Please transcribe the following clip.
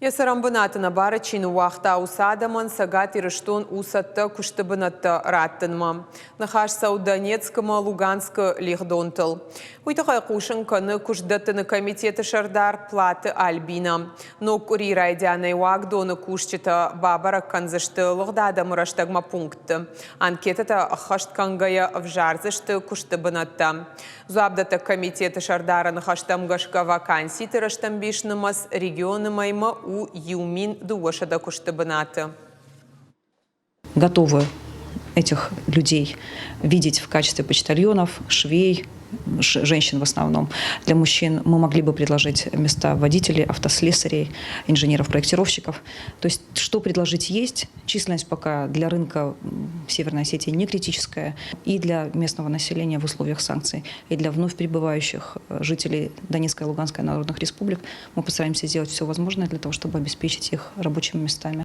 Йӕ цӕрӕнбынат ӕнӕбары чи ныууагъта, уыцы адӕмӕн Цӕгат Ирыстон у цӕттӕ куысты бынӕттӕ раттынмӕ. Ныхас цӕуы Донецк ӕмӕ Луганскы лигъдонтыл. Уый тыххӕй хъусын кӕны куыстдӕттыны комитеты сӕрдар Платы Альбинӕ. Ног къуырийы райдианӕй уагдоны кусджытӕ бабӕрӕг кӕндзысты лыгъд адӕмы рӕстӕгмӕ пунктты. Анкетӕтӕ ӕххӕст кӕнгӕйӕ ӕвзардзысты куысты бынӕттӕ. Дзуапдӕттӕг комитеты сӕрдары ныхӕстӕм гӕсгӕ ваканситы рӕстӕмбис нымӕц регионы мӕймӕ у 1200 куысты бынаты. Готовы этих людей видеть в качестве почтальонов, швей, женщин в основном. Для мужчин мы могли бы предложить места водителей, автослесарей, инженеров-проектировщиков. То есть что предложить есть. Численность пока для рынка Северной Осетии не критическая. И для местного населения в условиях санкций, и для вновь прибывающих жителей Донецкой и Луганской народных республик мы постараемся сделать все возможное для того, чтобы обеспечить их рабочими местами.